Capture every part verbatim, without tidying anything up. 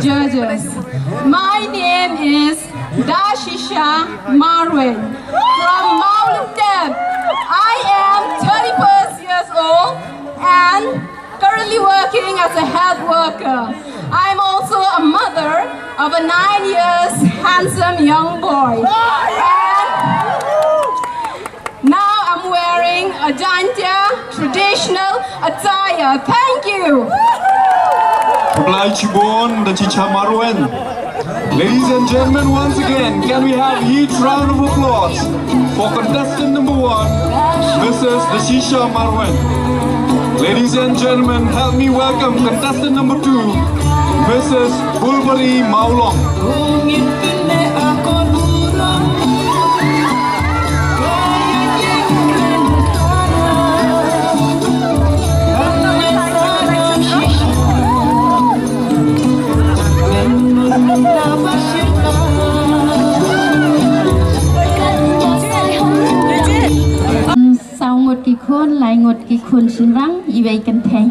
Judges. My name is Dashisha Marwin from Mawlyngkdem. I am thirty-first years old and currently working as a health worker. I'm also a mother of a nine years handsome young boy. And now I'm wearing a Jaintia traditional attire. Thank you. Khublei shibun, Dashisha Marwin. Ladies and gentlemen, once again, can we have huge round of applause for contestant number one, Missus Dashisha Marwin. Ladies and gentlemen, help me welcome contestant number two, Missus Bulbari Mawlong. Saw ngut ki khun, lai ngut ki khun shynrang, iwei kynthei.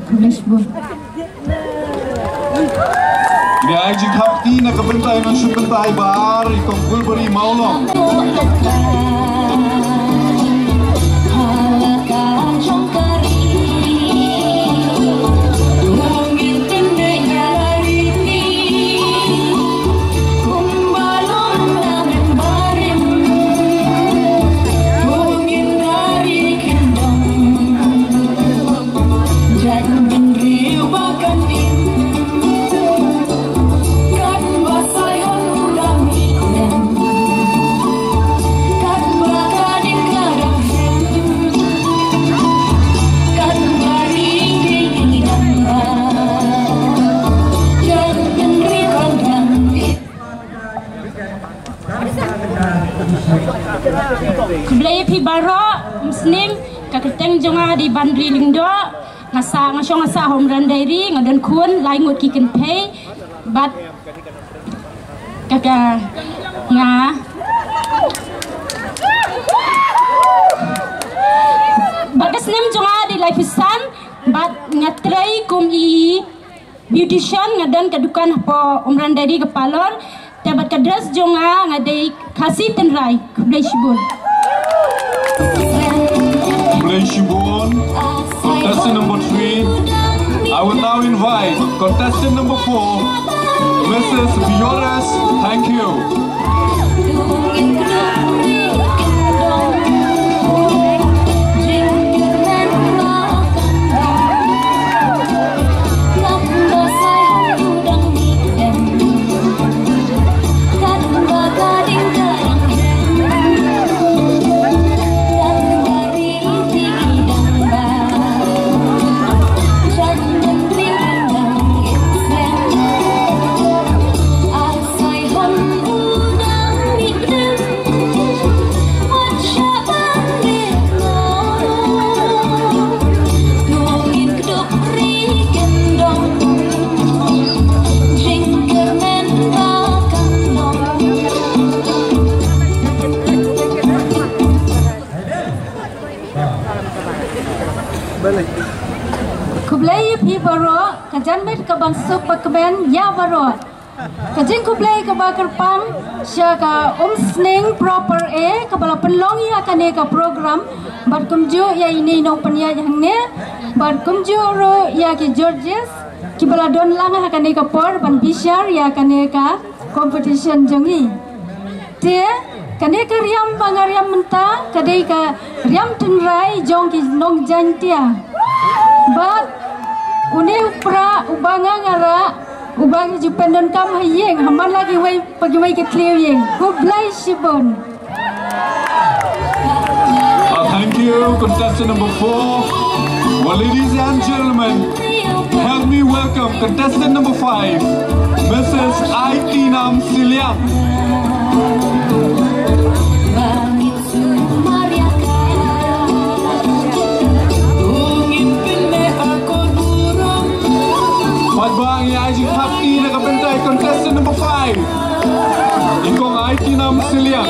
Khublei shibun. Ïa, ai jingkhapti na ka bynta, na shu bynta i Bar, i Kong Bulbari Mawlong. Khublei ïa phi baroh, um sning, ka kyrteng jong nga dei Banri Lyngdoh, nga sah, nga shong nga sah ha Umran Dairy, nga don khun lai ngut ki kynthei, bad ka, ka, nga, bad ka snem jong nga dei laiphew san, bad nga trei kum i beautician, nga don ka dukan hapoh Umran Dairy ka parlour. Te bad ka dress jong nga, nga dei Khasi tynrai. Khublei shibun. Khublei shibun. Contestant number three. I will now invite contestant number four, Missus Biores. Thank you. Khublei ïa phi baroh, ka janmiet kaba suk ba kmen ïa baroh. Ka jingkhublei kaba kyrpang sha ka Umsning Proper A kaba la pynlong ïa kane ka program, bad kumjuh ïa ine i nongpynïaid hangne, bad kumjuh ruh ïa ki judges kiba la don lang ha kane ka por ban bishar ïa kane ka competition jong ngi. Te kane ka riam ba nga riam mynta ka dei ka riam tynrai jong ki nong Jaintia. Bad une u pra uba nga nga rah, uba nga ju pyndonkam ha ïing, ha man la kiwei pa kiwei ki thliew ïing. Khublei shibun. Uh, thank you, contestant number four. Well, ladies and gentlemen, help me welcome contestant number five, Missus Aitinam Siliang. Pat ba ngi ai jingkhapti na ka bynta i contestant number five, i Kong Aitinam Siliang.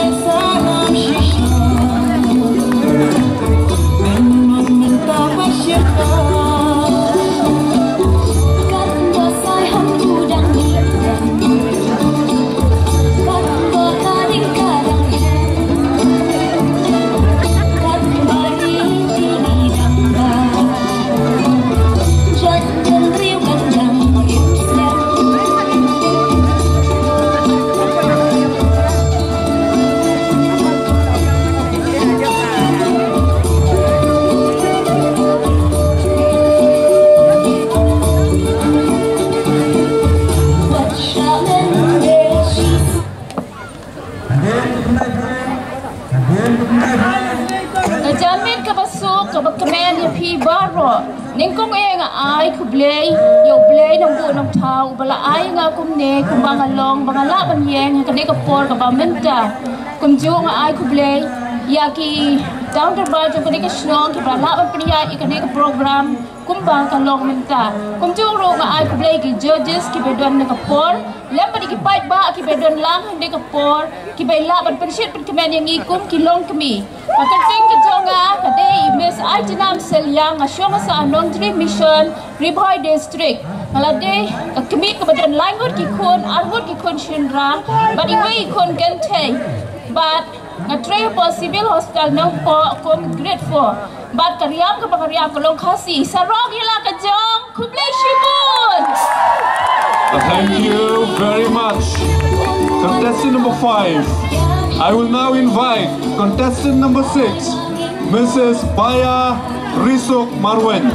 Baroh, nyngkong eh nga ai khublei ïa U Blei Nongbuh Nongthaw uba la ai nga kumne kumba nga long ba nga lah ban ïeng ha kane ka por kaba mynta. Kumjuh nga ai khublei ïa ki dang dorbar jong kane ka shnong kiba la lah ban pynïaid ïa kane ka program kumba ka long mynta. Kumjuh ruh nga ai khublei ki judges kiba don ha ka por lem bad ki paidbah kiba don lang ha kane ka por kiba lah ban pynshit pynkmen ïa ngi kum ki longkmie. Ka kyrteng ka jong nga ka dei i Miss Aijnam Seliang, nga shong ha Nongjri Mission, Ri Bhoi District. Nga la dei ka kmie kaba don lai ngut ki khun, ar ngut ki khun shynrang bad iwei i khun kynthei. Bad nga trei hapoh Civil Hospital Nongpoh kum grade four. Bad ka riam kaba nga riam ka long Khasi. Sarong ïa la ka jong. Khublei shibun. Thank you very much. Contestant number five. I will now invite contestant number six, Missus Baya Risuk Marwein.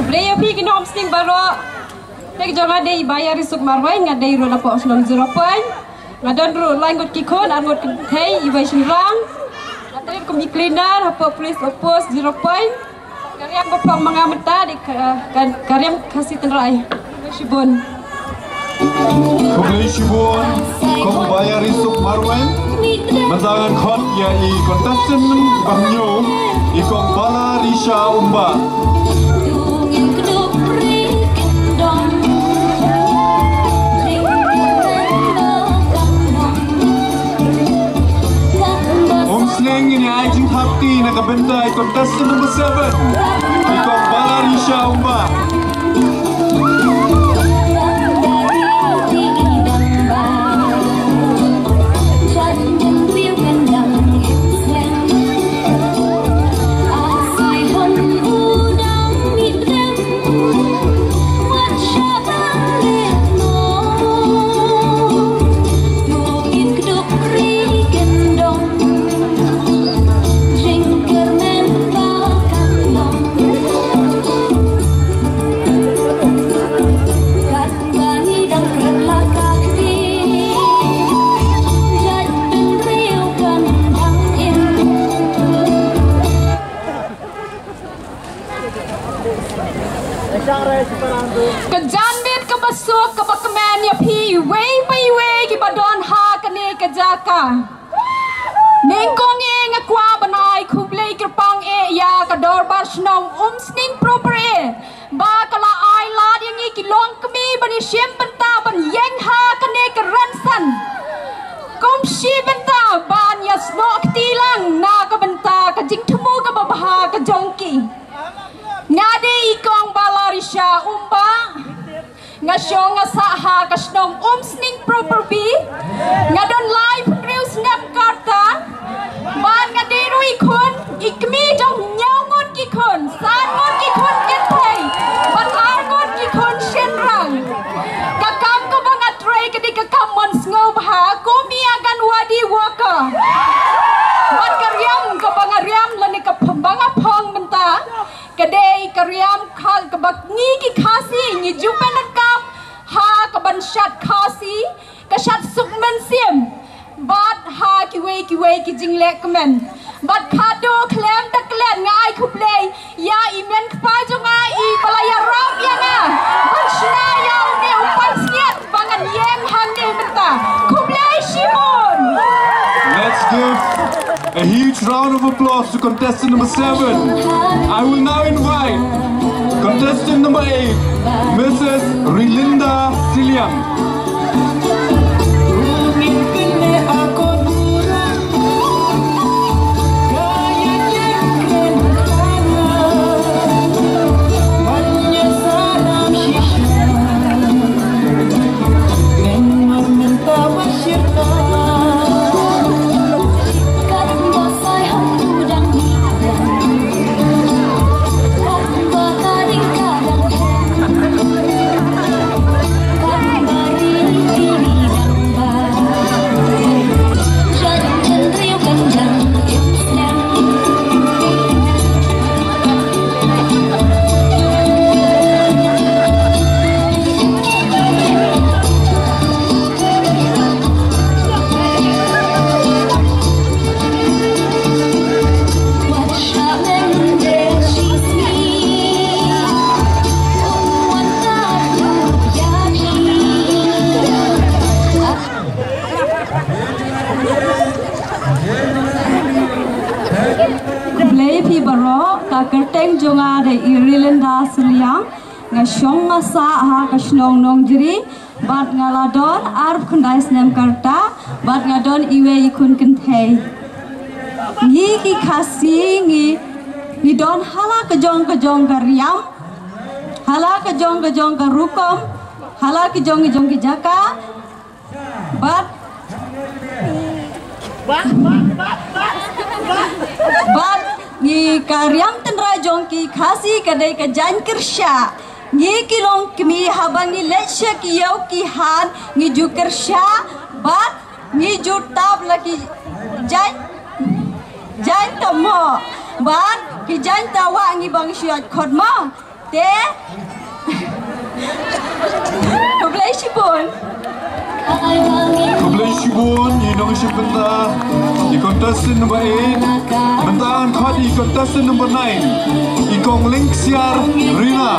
Khublei ïa phi ki nongshong sting baroh. Te ka jong nga dei Baya Risuk Marwein, nga dei ruh napoh shnong Zero Point. Nga don ruh lai ngut ki khun, ar ngut ki kynthei, iwei shynrang. Nga trei kum i cleaner hapoh police outpost Zero Point. Ka riam ba phong ma nga mynta dei ka, ka, ka riam Khasi Tynrai. Shibun. Khublei shibun, Kong Baya Risuk Marwein. Mynta ngan khot ïa i contestant ba hynñiew, i Kong Bala Risha Umbah. Umsning, ngin ïa ai jingthap kti na ka bynta i contestant number seven, i Kong Bala Risha Umbah. Ka janmiet kaba suk kaba kmen ïa phi iwei pa iwei kiba don ha kane ka jaka. Nyngkong eh nga kwah ban ai khublei kyrpang eh ïa ka Dorbar Shnong Umsning Proper eh ba ka la ai lad ïa ngi ki longkmie ban ïashim bynta ban ïeng ha kane ka rynsan. Kum shi bynta ban ïasnoh kti lang na ka bynta ka jingthmu kaba bha ka jong ki. Nga dei i Kong Bala Risha Umbah. Nga shong nga sah ha ka shnong Umsning Proper B. Nga don laiphew hynriew snem ka rta. Bad nga dei ruh i khun i kmie jong hynñiew ngut ki khun, san ngut ki khun kynthei bad ar ngut ki khun shynrang. Ka kam kaba nga trei ka dei ka kam mon sngewbha kum i Anganwadi worker. Bad ka riam kaba nga riam lane kaba nga phong mynta ka dei ka riam kaba ngi ki Khasi ngi ju pyndonkam ha ka ban shad Khasi, ka shad suk mynsiem bad ha kiwei kiwei ki jingleh kmen. Bad khadduh khlem da klet nga ai khublei ïa i meiñ kpa jong nga iba la ïarap ïa nga ban shna ïa une u pansngiat ba ngan ïeng hangne mynta. Khublei shibun. Let's give a huge round of applause to contestant number seven. I will now invite contestant number eight, Missus Rilinda Siliang. Kyrteng jong nga dei i Rilinda Suliang, nga shong nga sah ha ka shnong Nongjri, bad nga la don arphew khyndai snem ka rta, bad nga don iwei i khun kynthei. Ngi ki Khasi ngi, ngi don ha la ka jong ka jong ka riam, ha la ka jong ka jong ka rukom, ha la ka jong ka jong ki jaka, bad, bad ngi ka riam tynrai jong ki Khasi ka dei ka jaiñ kyrsha. Ngi ki longkmie haba ngi leit sha ki ïew ki han ngi ju kyrsha, bad ngi ju tap la ki jaiñ, jaiñ ta mo, bad ki jaiñ ta wah ngi bang shu ïaid khot mo. Te. Khublei shibun. Khublei shibun, i nongshim bynta, i contestant number eight. Mynta ngan khot i contestant number nine. I Kong Lingksiar Rina.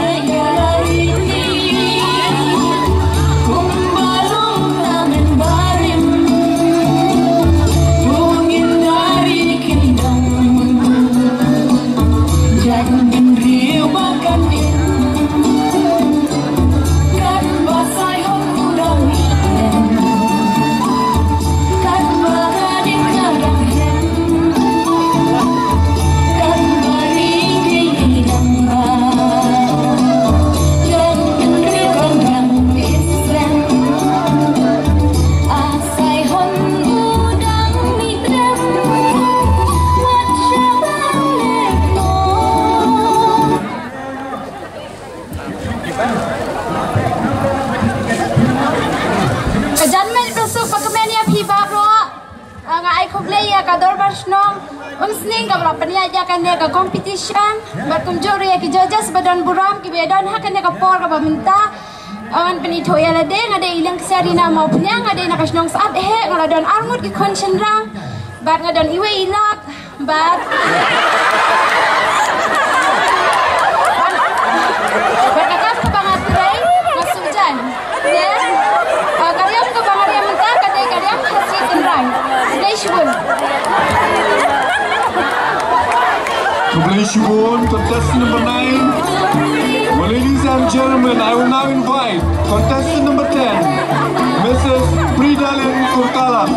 Ka janmiet basuk ba kmen ïa phi baroh. Ah, nga ai khublei ïa ka dorbar shnong Umsning kaba la pynïaid ïa kane ka competition. Bad kumjuh ruh ïa ki judges ba don burom kiba ïa don ha kane ka por kaba mynta. Ah, ngan pynithuh ïa lade, nga dei i Lingksiar Rina Mawphniang, nga dei na ka shnong Syiemlieh, nga la don arngut ki khun shynrang. Bad nga don iwei i lok. Bad, bad ka kam kaba nga trei, nga shu jan. Te, ah, ka riam kaba nga riam mynta ka dei ka riam Khasi tynrai. Khublei shibun. Khublei shibun, contestant number nine. Well, ladies and gentlemen, I will now invite contestant number ten, Missus Fridalin Kurtalam.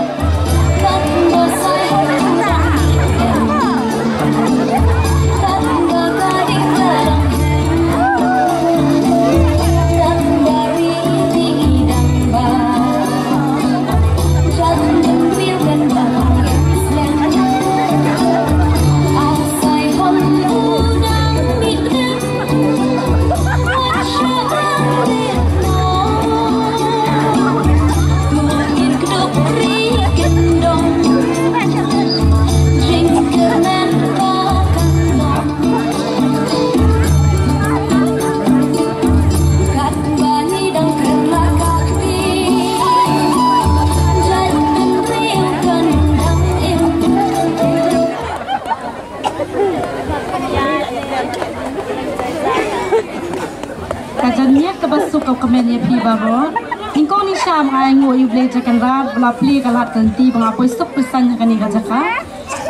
Ka janmiet kaba suk ka kmen ïa phi baroh. Nyngkong nyngshap nga ai nguh ïa U Blei Kynrad ba la plie ka lad ka lynti ba nga poi suk poi saiñ ha kane ka jaka.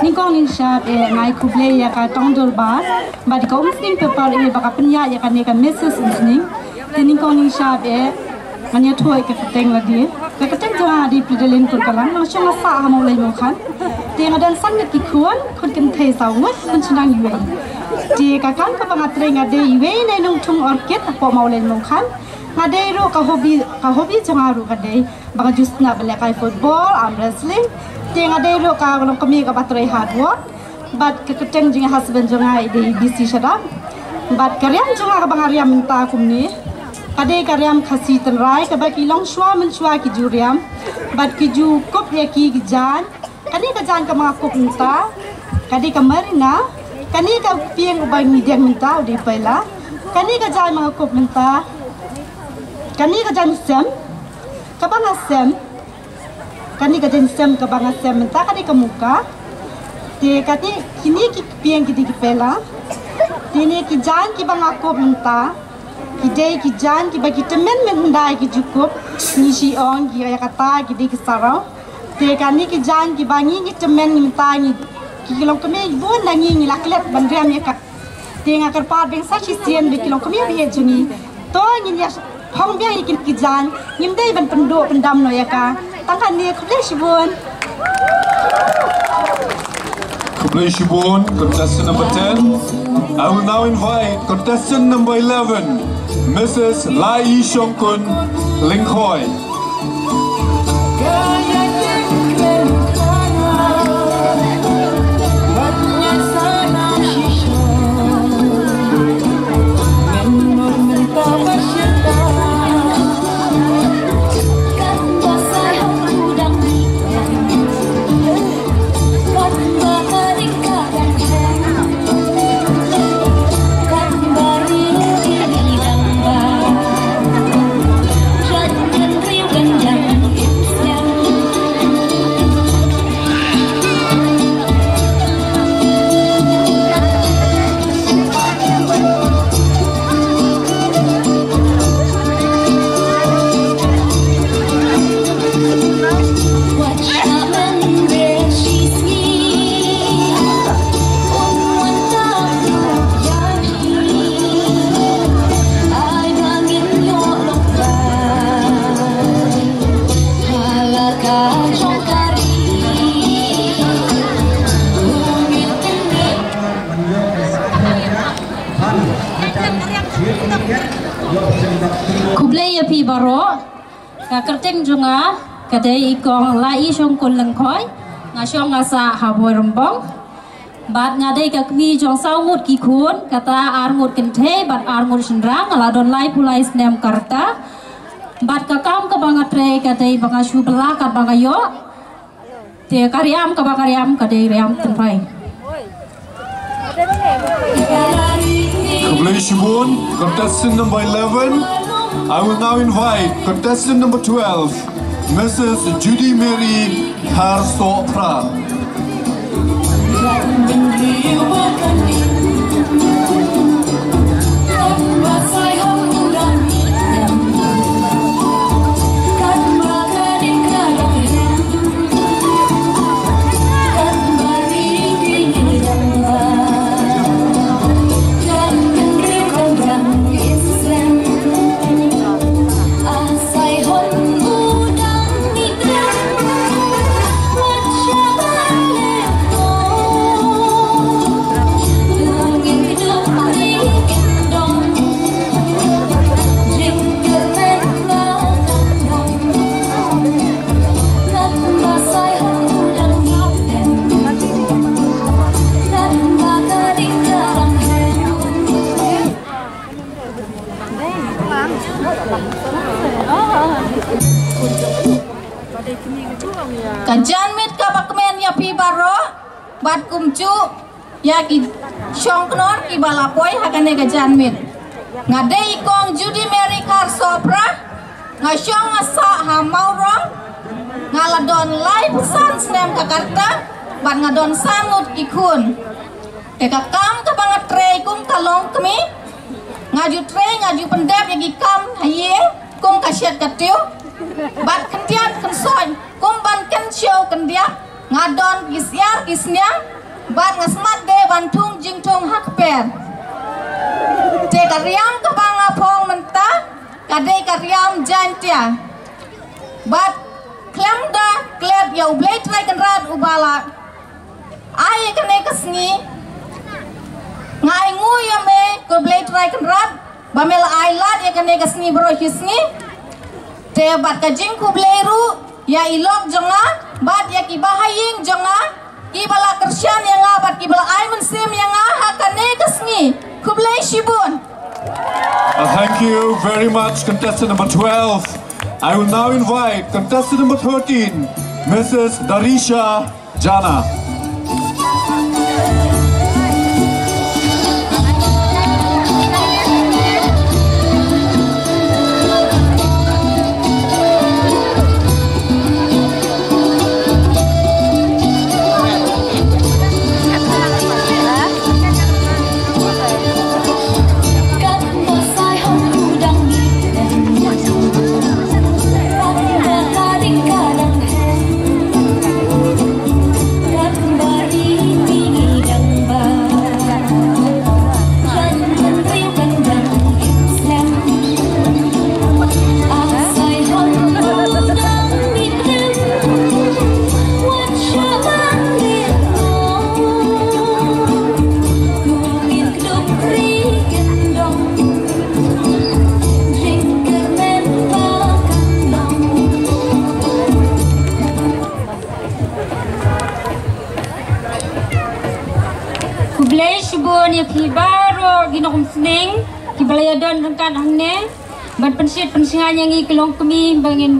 Nyngkong nyngshap eh nga ai khublei ïa ka Tong Dorbar bad ka Umsning Paper eh ba ka pynïaid ïa kane ka Missus Umsning. Te nyngkong nyngshap eh ngan ïathuh ïa ka kyrteng lade. Ka kyrteng jong nga dei Fridalin Kurtalam, nga shong nga sah ha Mawlai Mawkhan. Te nga don san ngut ki khun, khun kynthei saw ngut, khun shynrang iwei. Te ka kam kaba nga trei nga dei iwei na i nongthung orchid hapoh Mawlai Mawkhan. Nga dei ruh ka hobby, ka hobby jong nga ruh ka dei ba nga ju sngap ban lehkai football, arm wrestling. Te nga dei ruh ka longkmie kaba trei hard work. Bad ka kyrteng jong i husband jong nga i dei i B C Shadap. Bad ka riam jong nga kaba nga riam mynta kumne ka dei ka riam Khasi tynrai kaba ki longshuwa mynshuwa ki ju riam. Bad ki ju kup ïa ki ki jaiñ. Kane ka jaiñ kaba nga kup mynta ka dei ka Marina. Kane ka pieng uba ngi dieng mynta u dei Paila. Kane ka jaiñ ba nga kup mynta, kane ka jaiñ sem kaba nga sem. Kane ka jaiñ sem kaba nga sem mynta ka dei ka Muka. Te kane, kine ki pieng ki dei ki Paila. Te kine ki jaiñ kiba nga kup mynta ki dei ki jaiñ kiba ki tymmen mynhyndai ki ju kup. Ngi shu ong ki ïa kata ki dei ki saraw. Te kane ki jaiñ kiba ngi ngi tymmen ngi mynta ngi, ki longkmie bun na ngi ngi la klet ban riam ïa ka. Te nga kyrpad biang sa shisien ba ki longkmie ba ïeit jong ngi, to ngin ïa phong biang ïa kine ki jaiñ, ngim dei ban pynduh pyndam noh ïa ka. Tang kane, khublei shibun. Khublei shibun, contestant number ten. I will now invite contestant number eleven, Missus Lai Shongkun Lyngkhoi. Khublei ïa phi baroh. Ka kyrteng jong nga ka dei i kong Lai Shongkun Lyngkhoi. Nga shong nga sah ha Bhoirymbong. Bad nga dei ka kmie jong saw ngut ki khun, kata ar ngut kynthei bad ar ngut shynrang, nga la don laiphew lai snem ka rta. Bad ka kam kaba nga trei ka dei ba nga shu bylla katba nga ïoh. Te ka riam kaba nga riam ka dei riam tynrai. Khublei shibun, contestant number eleven. I will now invite contestant number twelve, Missus Judy Mary Kharsohphra. Ka janmiet kaba kmen ïa phi baroh, bad kumjuh ïa ki shongknor kiba la poi ha kane ka janmiet. Nga dei i kong Judy Mary Kharsohphra, nga shong nga sah ha Mawrong, nga la don laiphew san snem ka rta, bad nga don san ngut ki khun. Te ka kam kaba nga trei kum ka longkmie, nga ju trei, nga ju pyndep ïa ki kam ha ïing kum ka shet ka tiew. Bad khyndiat khynsoit kum ban kynshew khyndiat, nga don ki syiar ki sniang, bad nga smat de ban thung jingthung ha kper. Te ka riam kaba nga phong mynta ka dei ka riam Jaiñtia. Bad khlem da klet ïa U Blei Trai Kynrad uba la ai ïa kane ka sngi. Nga ainguh ïa me ko Blei Trai Kynrad ba me la ai lad ïa kane ka sngi baroh shi sngi. Te bad ka jingkhublei ruh ïa i lok jong nga bad ïa ki bahaïing jong nga, kiba la kyrshan ïa nga bad kiba la ai mynsiem ïa nga ha kane ka sngi. Khublei shibun. Uh, thank you very much, contestant number twelve. I will now invite contestant number thirteen, Missus Darisha Jana. Ïa phi baroh ki nongumsning kiba la ïadon ryngkat hangne bad pynshit pynshngaiñ ïa ngi ki longkmie ba ngin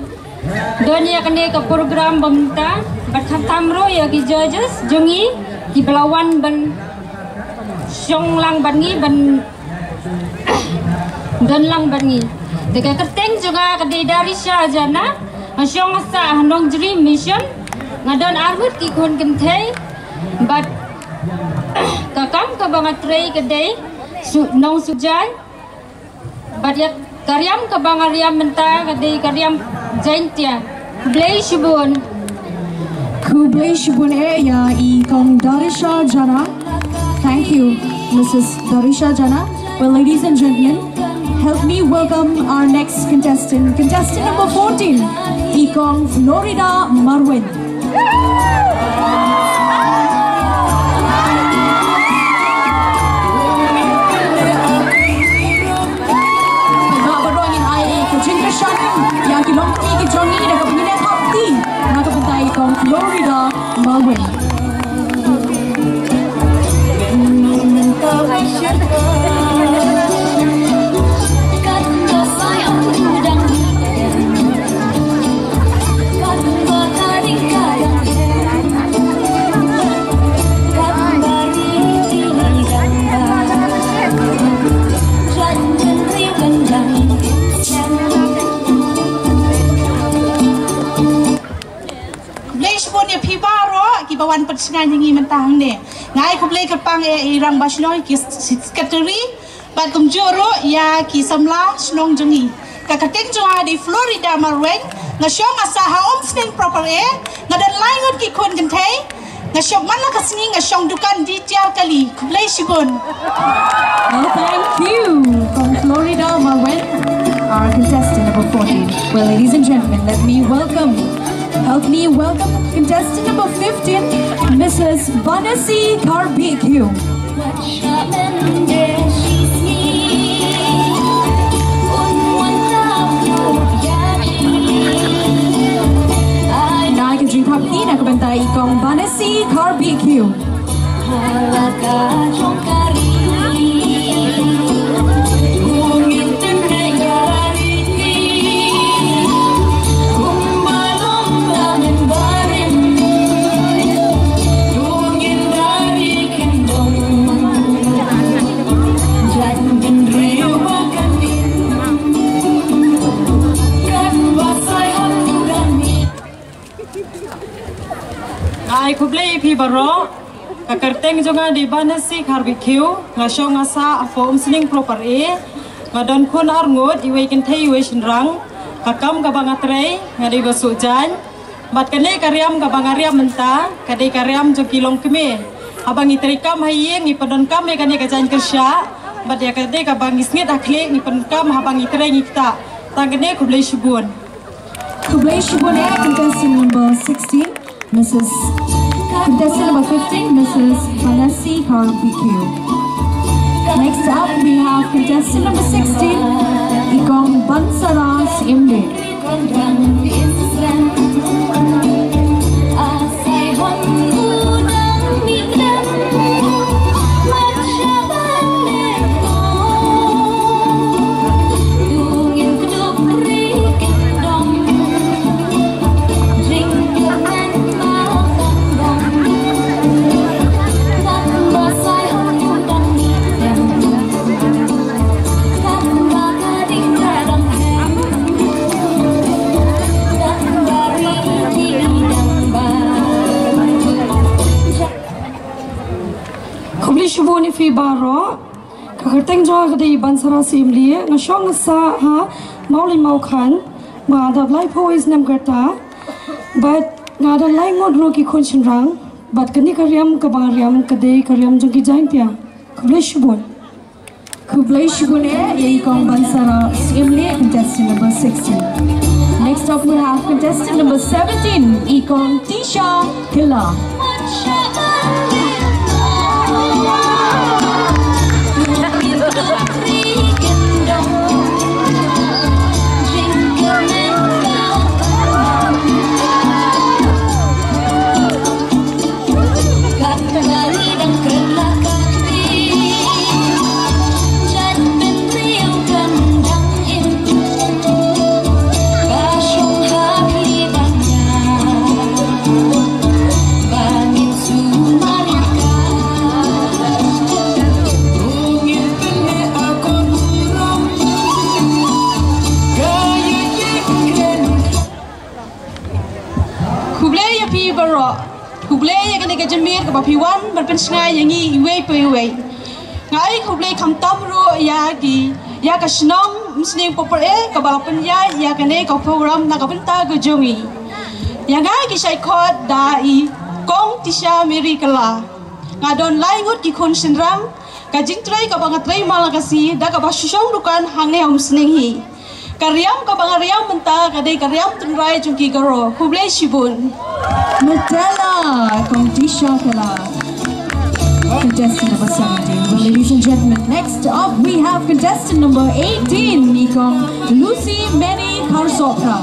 don ïa kane ka program ba mynta bad khamtam ruh ïa ki judges jong ngi kiba la wan ban shong lang bad ngi, ban don lang bad ngi. Da ka kyrteng jong nga ka dei Darisha Jana, nga shong nga sah ha Nongjri Mission, nga don arngut ki khun kynthei bad ka kam kaba nga trei ka dei shu nongshah jaiñ. Bad ïa ka riam kaba nga riam mynta ka dei ka riam Jaintia. Khublei shibun. Khublei shibun eh ïa i Kong Darisha Jana. Thank you, Missus Darisha Jana. Well, ladies and gentlemen, help me welcome our next contestant. Contestant number fourteen, i Kong Florida Marweiñ. Nga baroh ngin ai ka jingkyrshan ïa ki longkmie ki jong ngi da kaba ngin ïa thap kti na ka bynta i Kong Florida Marweiñ. Khublei shibun ïa phi baroh kiba wan pynshngaiñ ïa ngi mynta hangne. Nga ai khublei kyrpang ïa i Rangbah Shnong, ki secretary, bad kumjuh ruh ïa ki samla shnong jong ngi. Ka kyrteng jong nga dei Florida Marweiñ, nga shong nga sah ha Umsning Proper A, nga don lai ngut ki khun kynthei, nga shong man la ka sngi nga shong dukan die tiar kali. Khublei shibun. Well, thank you, Kong Florida Marweiñ, our contestant number fourteen. Well, ladies and gentlemen, let me welcome, help me welcome contestant number fifteen, Missus Banasi Kharbihkhiew. Nga ai ka jingthap kti na ka bynta i Kong Banasi Kharbihkhiew. Nga ai khublei ïa phi baroh. Ka kyrteng jong nga dei Banasi Kharbihkhiew, nga shong nga sah ha Umsning Proper A, nga don khun arngut, iwei kynthei iwei shynrang. Ka kam kaba nga trei nga dei ba shu jaiñ. Bad kane ka riam kaba nga riam mynta ka dei ka riam jong ki longkmie. Haba ngi trei kam ha ïing ngi pyndonkam ïa kane ka jaiñkyrshah, bad ïa kane kaba ngi sngew ha khlieh ngi pyndonkam haba ngi trei ngi ktah. Tang kane, khublei shibun. Khublei shibun eh, contestant number sixteen, Missus Contestant number fifteen, Missus Banasi Kharbihkhiew. Next up, we have contestant number sixteen, i Kong Bansara Syiemlieh. Khublei shibun ïa phi baroh. Ka kyrteng jong nga ka dei Bansara Syiemlieh, nga shong nga sah ha Mawlai Mawkhan, nga don laiphew snem ka rta, bad nga don lai ngut ruh ki khun shynrang, bad kane ka riam kaba nga riam ka dei ka riam jong ki Jaintia. Khublei shibun. Khublei shibun eh, ïa i Kong Bansara Syiemlieh, contestant number sixteen. Next up we have contestant number seventeen, i Kong Tisha Killa. Phi baroh, khublei ïa kane ka janmiet kaba phi wan ban pynshngaiñ ïa ngi iwei pa iwei. Nga ai khublei khamtam ruh ïa ki, ïa ka shnong Umsning Popor A kaba la pynïaid ïa kane ka program na ka bynta ka jong ngi. Ïa nga ki shait khot da i Kong Tisha Mary Kylla. Nga don lai ngut ki khun shynrang, ka jingtrei kaba nga trei man la ka sngi da kaba shu shong dukan hangne ha Umsning hi. Ka riam kaba nga riam mynta ka dei ka riam tynrai jong ki Garo. Khublei shibun. Matella, Kong Tisha Kylla. Contestant number seventeen. Well, ladies and gentlemen, next up we have contestant number eighteen, i Kong Lucy Mary Kharsohpra.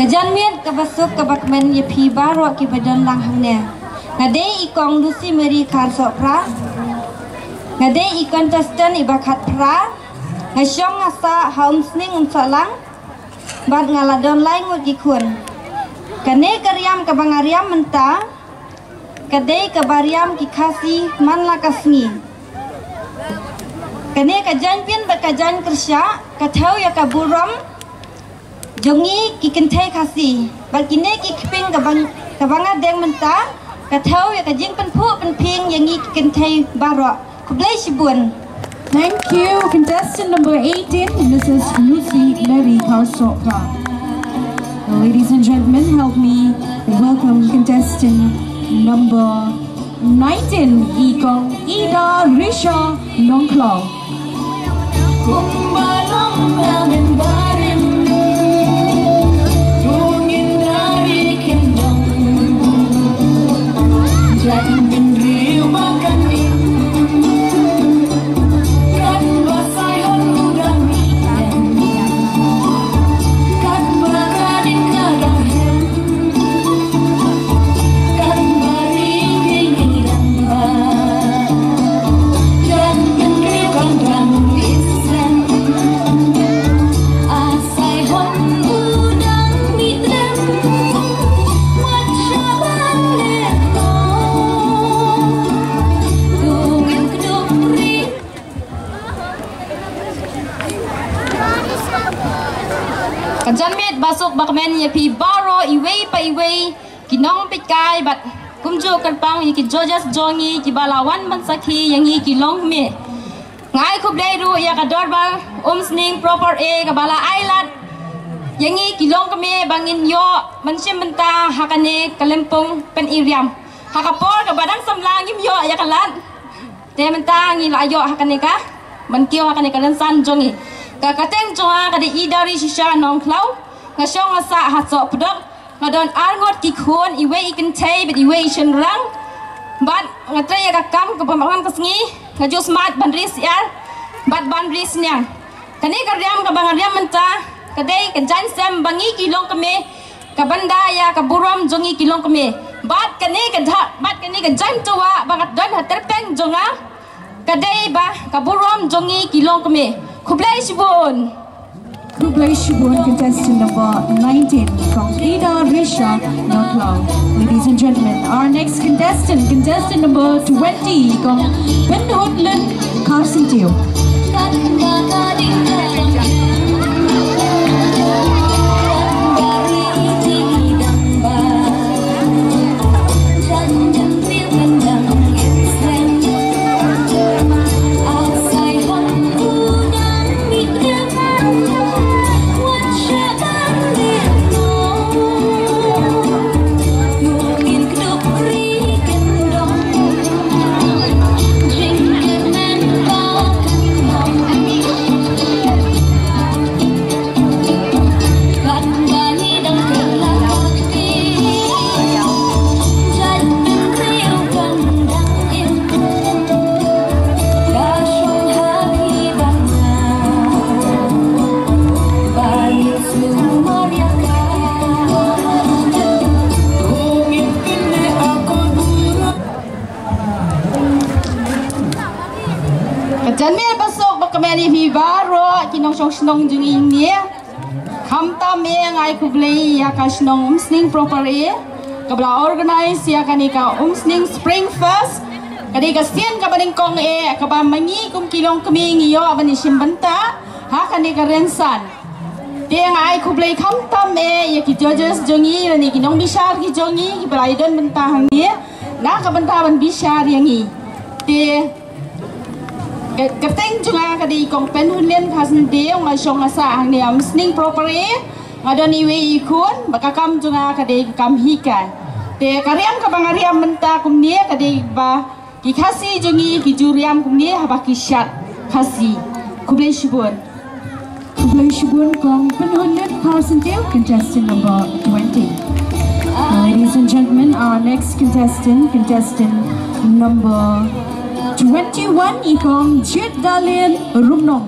Ka janmiet kaba suk kaba kmen ïa phi baroh kiba don lang hangne. Nga dei i Kong Lucy Mary Kharsohpra. Nga dei i contestant iba khatphra. Nga shong nga sah ha Umsning Umsohlang. Bad nga la don lai ngut ki khun. Kane ka riam kaba nga riam mynta ka dei kaba riam ki Khasi man la ka sngi. Kane ka jaiñpin bad ka jaiñkyrshah ka thew ïa ka burom jong ngi ki kynthei Khasi. Bad kine ki kpieng kaba, kaba nga deng mynta ka thew ïa ka jingpynphuh pynphieng ïa ngi ki kynthei baroh. Khublei shibun. Thank you. Contestant number eighteen, Missus Lucy Mary Kharsohpra. Ladies and gentlemen, help me welcome contestant number nineteen, i Kong Ida Risha Nongkhlaw. Ka janmiet ba suk ba kmen ïa phi baroh iwei pa iwei, ki nongpeitkai bad kumjuh kyrpang ïa ki judges jong ngi kiba la wan ban sakhi ïa ngi ki longkmie. Nga ai khublei ruh ïa ka dorbar Umsning Proper A kaba la ai lad ïa ngi ki longkmie ba ngin ïoh ban shim bynta ha kane ka lympung pyni riam. Ha ka por kaba dang samla ngim ïoh ïa ka lad. Te mynta ngi la ïoh ha kane ka ban kiew ha kane ka rynsan jong ngi. Ka kyrteng jong nga ka dei Ida Risha Nongkhlaw. Nga shong nga sah ha Sohpdok. Nga don ar ngut ki khun, iwei i kynthei bad iwei i shynrang. Bad nga trei ïa ka kam kaba man ka sngi, nga ju smat ban ri syiar bad ban ri sniang. Kane ka riam kaba nga riam mynta ka dei ka jaiñsem ba ngi ki longkmie, ka ban da ïa ka burom jong ngi ki longkmie. Bad kane ka dak, bad kane ka jaiñtawah ba nga don ha tyrpeng jong nga, ka dei ba ka burom jong ngi ki longkmie. Khublei shibun. Khublei shibun, contestant number nineteen, Kong Ida Risha Nongkhlaw. Ladies and gentlemen, our next contestant, contestant number twenty, Kong Pynhutlin Kharsyntiew. Ka janmiet ba suk ba kmen ïa phi baroh ki nongshong shnong jong ngi ne. Khamtam eh nga ai khublei ïa ka shnong Umsning Proper A kaba la organize ïa kane ka Umsning Spring Fest. Ka dei ka sien kaba nyngkong eh kaba ma ngi kum ki longkmie ngi ïoh ban ïashim bynta ha kane ka rynsan. Te nga ai khublei khamtam eh ïa ki judges jong ngi lane ki nongbishar ki jong ngi kiba la ïadon bynta hangne na ka bynta ban bishar ïa ngi. Te ka kyrteng jong nga ka dei i Kong Pynhunlin Kharsyntiew, nga shong nga sah hangne ha Umsning Proper A. Nga don iwei i khun bad ka kam jong nga ka dei ka kam hikai. Te ka riam kaba nga riam mynta kumne ka dei ba ki Khasi jong ngi ki ju riam kumne haba ki shad Khasi. Khublei shibun. Khublei shibun Kong Pynhunlin Kharsyntiew, contestant number twenty. Ladies and gentlemen, our next contestant, contestant number twenty-one, i Kong Jied Dalin Rumnong.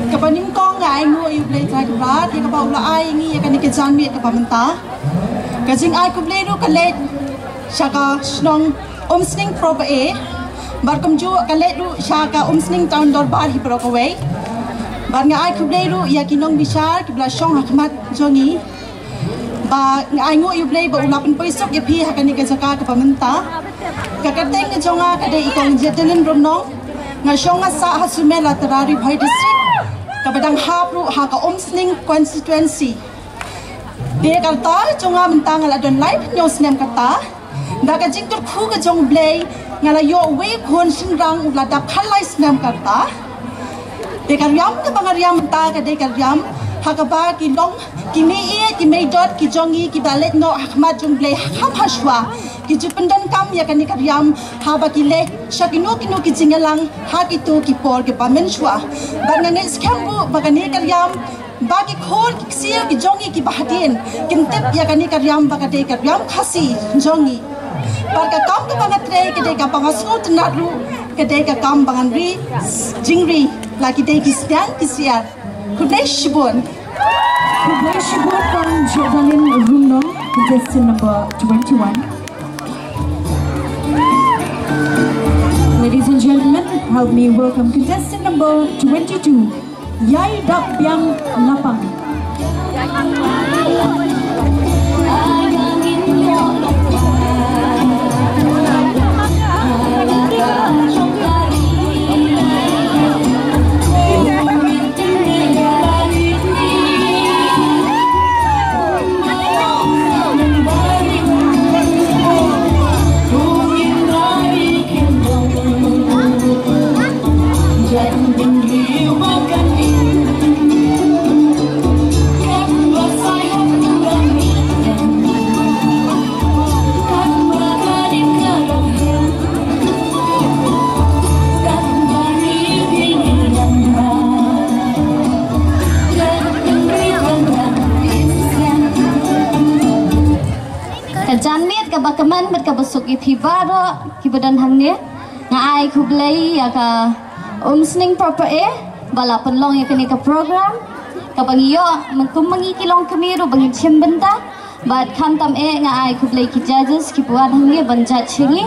Kaba nyngkong nga ai nguh ïa U Blei Trai Kynrad ïa kaba u la ai ïa ngi ïa kane ka janmiet kaba mynta. Ka jingai khublei ruh ka leit sha ka shnong Umsning Proper A bad kumjuh ka leit ruh sha ka Umsning Town Dorbar hi baroh kawei. Bad nga ai khublei ruh ïa ki nongbishar kiba la shong ha khmat jong ngi. Ba nga ai nguh ïa U Blei ba u la pynpoi suk ïa phi ha kane ka jaka kaba mynta. Ka kyrteng ka jong nga ka dei i Kong Jied Dalin Rumnong. Nga shong nga sah ha Sumela Tara, Ri Bhoi District, kaba dang hap ruh ha ka Umsning constituency. Te ka rta jong nga mynta nga la don laiphew snem kata. Da ka jingkyrkhu ka jong U Blei nga la ïoh uwei u khun shynrang u la dap khatlai snem ka rta. Te ka riam kaba nga riam mynta ka dei ka riam ha kaba ki long ki mei ïeit ki mei dot ki jong ngi kiba leit noh ha khmat jong U Blei ha kham ha shuwa. Ki ju pyndonkam ïa kane ka riam haba ki leit sha kino kino ki jingïalang ha kito ki por kiba mynshuwa. Bad nga ngeit skhem buh ba kane ka riam ba ki khun ki ksiew ki jong ngi kiba hadien kin tip ïa kane ka riam ba ka dei ka riam Khasi jong ngi. Bad ka kam kaba nga trei ka dei kaba nga sngewtynnat ruh ka dei ka kam ba ngan ri jingri la ki dei ki sdiang ki siar. Khublei shibun. Khublei shibun Kong Jied Dalin Rumnong, contestant number twenty-one. Ladies and gentlemen, help me welcome contestant number twenty-two. Ïai dap biang lapang. Ka janmiet kaba kmen bad kaba suk ïa phi baroh kiba don hangne. Nga ai khublei ïa ka Umsning Proper A ba la pynlong ïa kane ka program. Kaba ngi ïoh mynta ma ngi ki longkmie ruh ba ngin shim bynta. Bad khamtam eh nga ai khublei ki judges kiba wan hangne ban judge ïa ngi.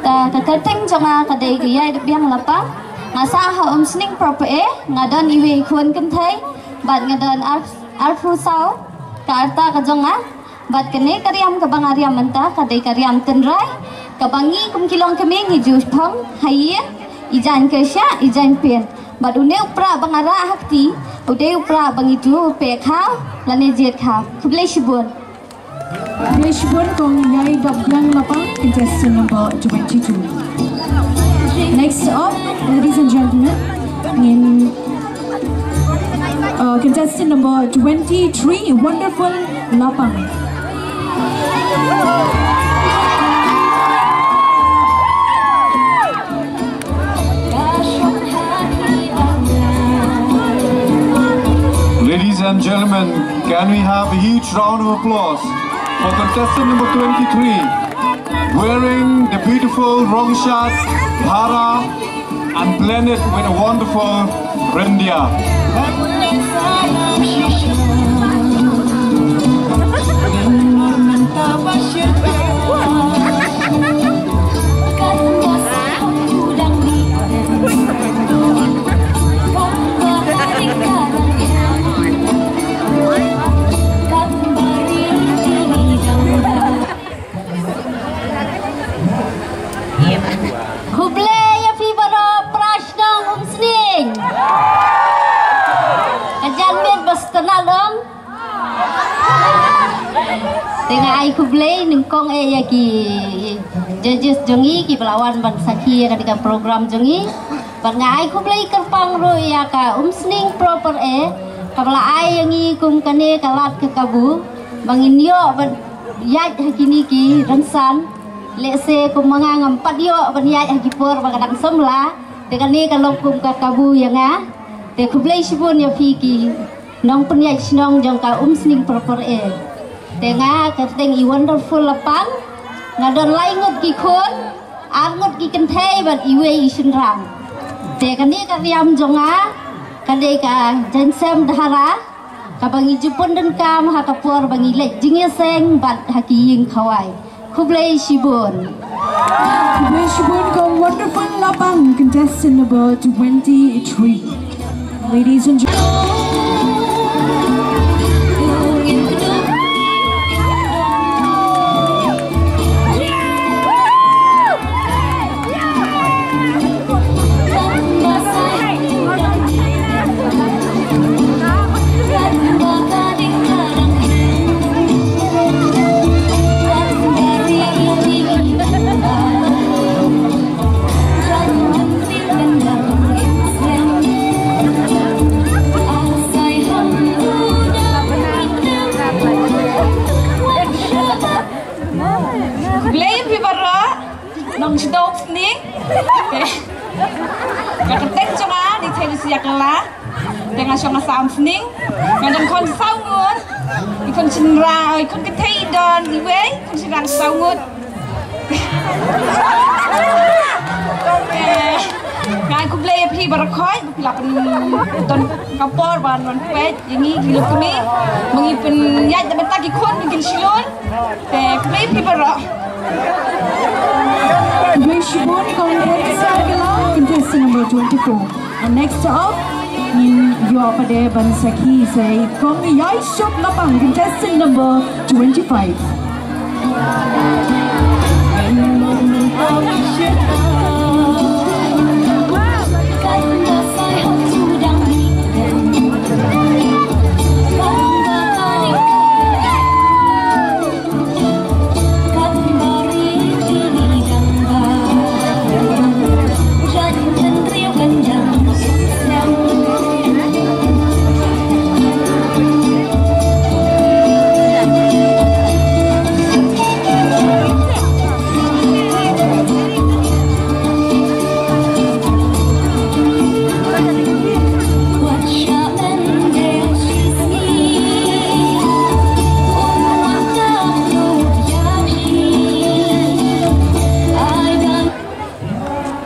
Te ka kyrteng jong nga ka dei ka Ïaidbiang Lapang. Nga sah ha Umsning Proper A, nga don iwei i khun kynthei bad nga don ar, arphew saw ka rta ka jong nga. Bad kane ka riam kaba nga riam mynta ka dei ka riam tynrai, kaba ngi kum ki longkmie ngi ju phong ha ïing, i jaiñ kyrsha, i jaiñ pin. Bad une u prah ba nga rah ha kti u dei u prah ba ngi ju peh khaw lane jied khaw. Khublei shibun. Khublei shibun Kong Ïaidbiang Lapang, contestant number twenty-two. Next up, ladies and gentlemen, ngin, uh, contestant number twenty-three, Wonderful Lapang. Ladies and gentlemen, can we have a huge round of applause for contestant number twenty-three, wearing the beautiful Rongshad Bhara and blended with a wonderful Ryndia. Khublei ïa phi baroh para shnong Umsning. Ka janmiet ba sngewtynnat long. Te nga ai khublei nyngkong eh ïa ki judges jong ngi kiba la wan ban sakhi ïa kane ka program jong ngi. Bad nga ai khublei kyrpang ruh ïa ka Umsning Proper A kaba la ai ïa ngi kum kane ka lad ka kabu ba ngin ïoh ban ïaid ha kine ki rynsan. Lehse kum ma nga ngam pat ïoh ban ïaid ha ki por ba ka dang samla. Te kane ka long kum ka kabu ïa nga. Te khublei shibun ïa phi ki nongpynïaid shnong jong ka Umsning Proper A. Te nga kyrteng i Wonderful Lapang. Nga don lai ngut ki khun, ar ngut ki kynthei bad iwei i shynrang. Te kane ka riam jong nga ka dei ka Jaiñsem Dhara, kaba ngi ju pyndonkam ha ka por ba ngi leit jingïaseng bad ha ki ïing khawai. Khublei shibun. Khublei shibun Kong Wonderful Lapang, contestant number twenty-three. Ladies and gentlemen. Khublei phi baroh. Nong sdok sning. Ka kyrteng jong nga ni thei ni siak la. Te nga shong ha Sam Sning. Nga don khun saw ngut. I khun shynrang, i khun kynthei don iwei, khun shynrang saw ngut. Nga khublei ïa phi baroh khoit ba phi la pyndonkam ka por ban wan peit ïa ngi ki longkmie. Ba ngi pynïaid da bynta ki khun ba kin shlur. Te khublei phi baroh. Khublei shibun Kong Ed Sargala, contestant number twenty-four. And next up, ngin ïoh pat de ban sakhi sa i Kong Ïaishop Lapang, contestant number twenty-five.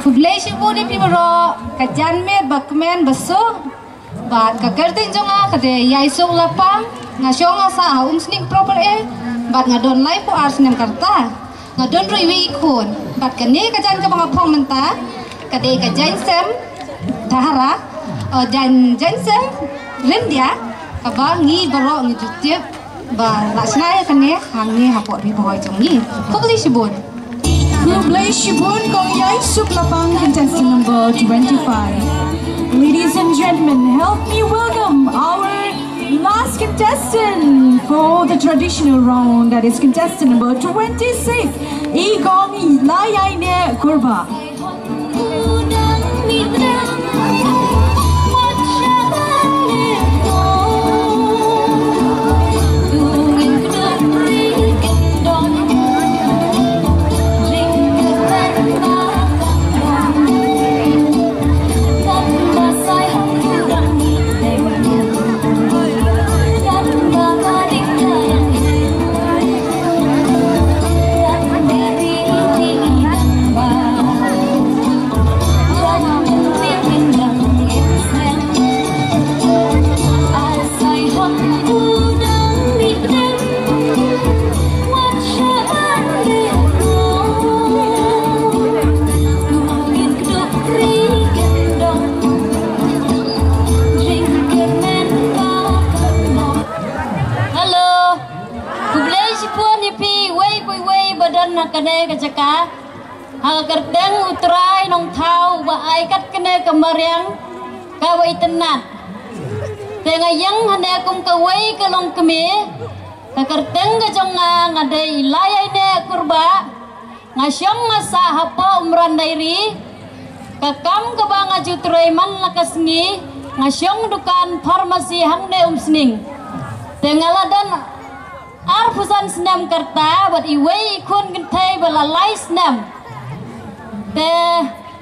Khublei shibun ïa phi baroh, ka janmiet ba kmen ba suk. Bad ka kyrteng jong nga ka dei Ïaisuk Lapang, nga shong nga sah ha Umsning Proper A, bad nga don laiphew ar snem ka rta. Nga don ruh iwei i khun, bad kane ka jaiñ kaba nga phong mynta ka dei ka jaiñsem Dahra, o jaiñ, jaiñsem Ryndia, kaba ngi baroh ngi ju tip ba la shna ïa kane hangne hapoh Ri Bhoi jong ngi. Khublei shibun. Khublei shibun Kong Ïaisuk Lapang, contestant number twenty-five. Ladies and gentlemen, help me welcome our last contestant for the traditional round, that is contestant number twenty-six, I Kong Laiaineh Kurbah. Hello. Khublei shibun ïa phi iwei pa iwei ba don ha kane ka jaka. Ha ka kyrteng U Trai Nongthaw uba ai kat kane ka mariang kaba itynnat. Te nga ïeng hangne kum kawei ka longkmie. Ka kyrteng ka jong nga nga dei Laiaineh Kurbah. Nga shong nga sah hapoh Umran Dairy. Ka kam kaba nga ju trei man la ka sngi, nga shong dukan pharmacy hangne Umsning. Te nga la don arphew san snem ka rta bad iwei i khun kynthei ba la lai snem. Te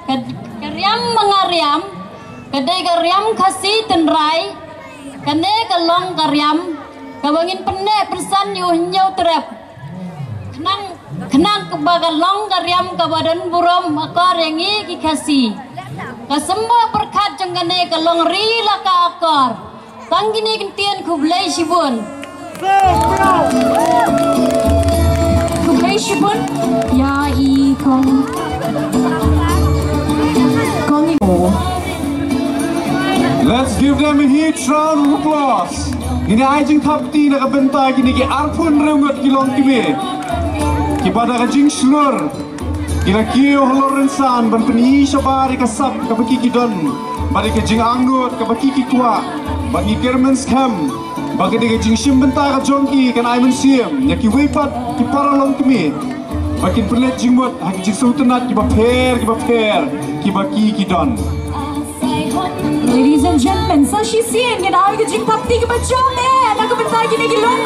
ka, ka riam ma nga riam ka dei ka riam Khasi tynrai. Kane ka long ka riam kaba ngin pynneh pynsan ïa u hynñiew trep. Khnang, khnang kaba ka long ka riam kaba don burom akor ïa ngi ki Khasi. Ka symboh pyrkhat jong kane ka long ri la ka akor. Tang kine ki ktien, khublei shibun. Khublei shibun ïa i Kong, Kong i. Let's give them a huge round of applause. Ngin ai jingthap kti na ka bynta kine ki arphew hynriew ngut ki longkmie kiba da ka jingshlur ki la kiew halor rynsan ban pyni shabar ïa ka sap kaba ki ki don, bad ïa ka jingangnud kaba ki ki kwah. Bad ngi kyrmen skhem ba ka dei ka jingshim bynta ka jong ki kan ai mynsiem ïa kiwei pat ki para longkmie ba kin pynleit jingmut ha ki jingsngewtynnat kiba pher kiba pher kiba ki ki don. Ladies and gentlemen, sa shisien ngin ai ka jingthap kti kaba jam eh na ka bynta kine ki long